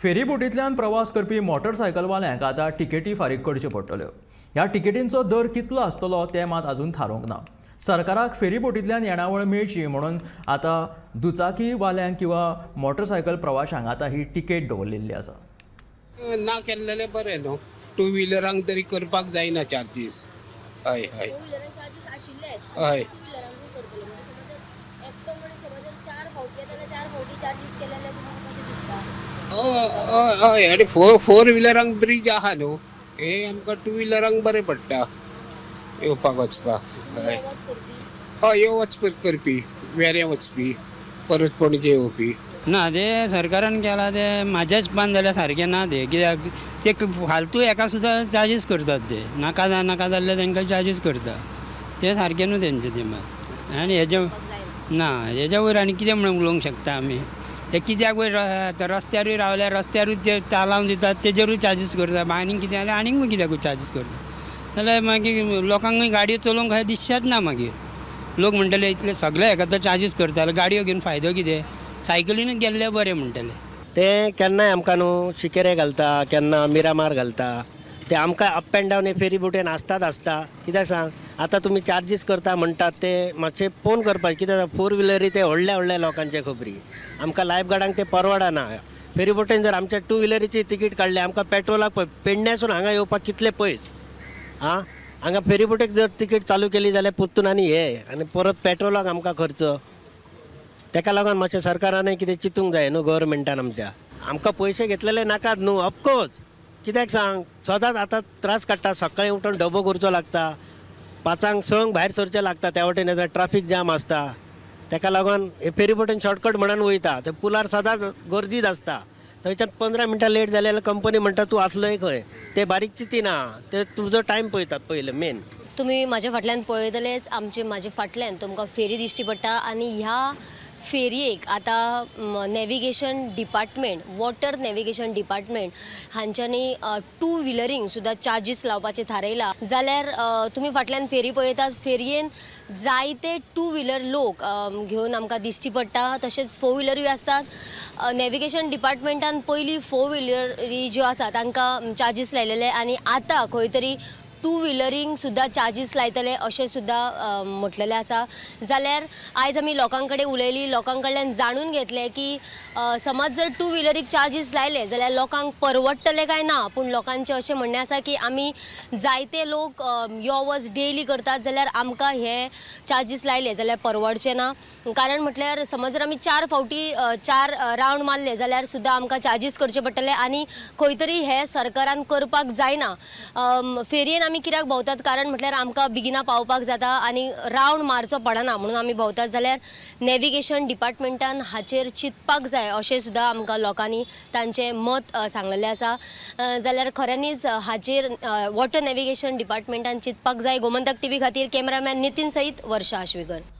फेरीबोटींतल्यान प्रवास करपी मोटरसायकलवाल्यांक आतां तिकेटी फारीक करच्यो पडटल्यो. ह्या तिकेटींचो दर कितलो आसतलो तें मात अजून थारोवंक ना. सरकाराक फेरीबोटींतल्यान येणावळ मेळची म्हणून आतां दुचाकीवाल्यांक किंवा मोटरसायकल प्रवाशांक आतां ही तिकेट दवरलेली आसा. ना केल्लेलें बरें न्हू, टू व्हिलरांक तरी करपाक जायना चार्जीस. हय हय हय हय हय. आनी फोर व्हिलरांक ब्रीज आहा न्हू, हे आमकां टू व्हिलरांक बरें पडटा येवपाक वचपाक. हय हय, यो वच करपी, वेऱ्यां वचपी, परत पणजे येवपी. ना ते सरकारान केला ते म्हाज्याच पान जाल्यार सारकें ना ते, कित्याक ते फालतू एका सुद्दां चार्जीस करतात ते, नाका नाका जाल्ले तांकां चार्जीस करता ते सारकें न्हू तेंचें ते मात. आनी हेजे ना हेज्या वयर आनी कितें म्हणून उलोवंक शकता आमी, ते कित्याक वयर रस्त्यारूय रावल्यार रस्त्यारूय ते तालावन दितात तेजेरूय चार्जीस करता, आनीक कितें जाल्यार आनीक कित्याकूय चार्जीस करता. जाल्यार मागीर लोकांकूय गाडयो चलोवंक खंय दिसचेच ना मागीर. लोक म्हणटले इतले सगळे हेका तर चार्जीस करता, गाडयो घेवन फायदो कितें, सायकलीनूच गेल्ले बरें म्हणटले. ते केन्नाय आमकां न्हू शिकेरे घालता, केन्ना मिरामार घालता, ते आमकां अप एंड डावन हे फेरी बोटीन आसताच आसता. कित्याक सांग, आतां तुमी चार्जीस करता म्हणटात ते मातशें फोन करपाक, कित्याक फोर व्हिलरी ते व्हडल्या व्हडल्या लोकांचे खबरी, आमकां लायफ गार्डांक ते परवडना. फेरी बोटीन जर आमच्या टू व्हिलरीची तिकीट काडली, आमकां पेट्रोलाक पेडण्यासून हांगा येवपाक कितले पयस. आं, हांगा फेरी बोटीक जर तिकीट चालू केली जाल्यार परतून आनी हे आनी परत पेट्रोलाक आमकां खर्च. तेका लागून मातशें सरकारानय कितें चिंतूंक जाय न्हू, गव्हर्मेंटान आमच्या. आमकां पयशे घेतलेले नाकात न्हू, ऑफकोर्स. कित्याक सांग, सदांच आतां त्रास काडटा, सकाळीं उठून डबो करचो लागता, 5-6 भायर सरचें लागता, त्या वटेन ट्राफीक जाम आसता. तेका लागून हे फेरी बोटीन शॉर्टकट म्हणून वयता, ते पुलार सदांच गर्दीच आसता. थंयच्यान 15 मिनटां लेट जालें जाल्यार कंपनी म्हणटा तूं आसलोय खंय, ते बारीक चिंतिना, ते तुजो टायम पळयतात पयलें मेन. तुमी म्हाज्या फाटल्यान पळयतलेच, आमचे म्हाज्या फाटल्यान तुमकां फेरी दिश्टी पडटा आनी ह्या फेरयेक आतां navigation department, water navigation department हांच्यांनी टू व्हिलरींक सुद्दां चार्जीस लावपाचें थारायलां. जाल्यार तुमी फाटल्यान फेरी पळयतात, फेरयेन जायते टू व्हिलर लोक घेवन आमकां दिश्टी पडटा, तशेंच फोर व्हिलरूय आसतात. नॅविगेशन डिपार्टमेंटान पयलीं फोर व्हिलरी ज्यो आसा तांकां चार्जीस लायलेले आनी आतां खंय तरी टू व्हिलरींक सुद्दां चार्जीस लायतले अशें सुद्दां म्हटलेलें आसा. जाल्यार आयज आमी लोकां कडेन उलयली, लोकां कडल्यान जाणून घेतलें की समज जर टू व्हिलरीक चार्जीस लायले जाल्यार लोकांक परवडटलें काय ना, पूण लोकांचें अशें म्हणणें आसा की आमी जायते लोक यो वच डेली करतात जाल्यार आमकां हे चार्जीस लायले जाल्यार परवडचें ना. कारण म्हटल्यार समज जर आमी 4 फावटी 4 रावंड मारले जाल्यार सुद्दां आमकां चार्जीस करचे पडटले आनी खंय तरी हें सरकारान करपाक जायना. फेरयेन आमी कित्याक भोंवतात, कारण म्हटल्यार आमकां बेगिना पावपाक जाता आनी रावंड मारचो पडना म्हणून आमी भोंवतात. जाल्यार नॅविगेशन डिपार्टमेंटान हाचेर चिंतपाक जाय अशें सुद्दां आमकां लोकांनी तांचें मत सांगलेलें आसा. जाल्यार खऱ्यांनीच हाचेर वॉटर नॅविगेशन डिपार्टमेंटान चिंतपाक जाय. गोमंतक टीव्ही खातीर कॅमेरामॅन नितीन सयत वर्षा आश्वेकर.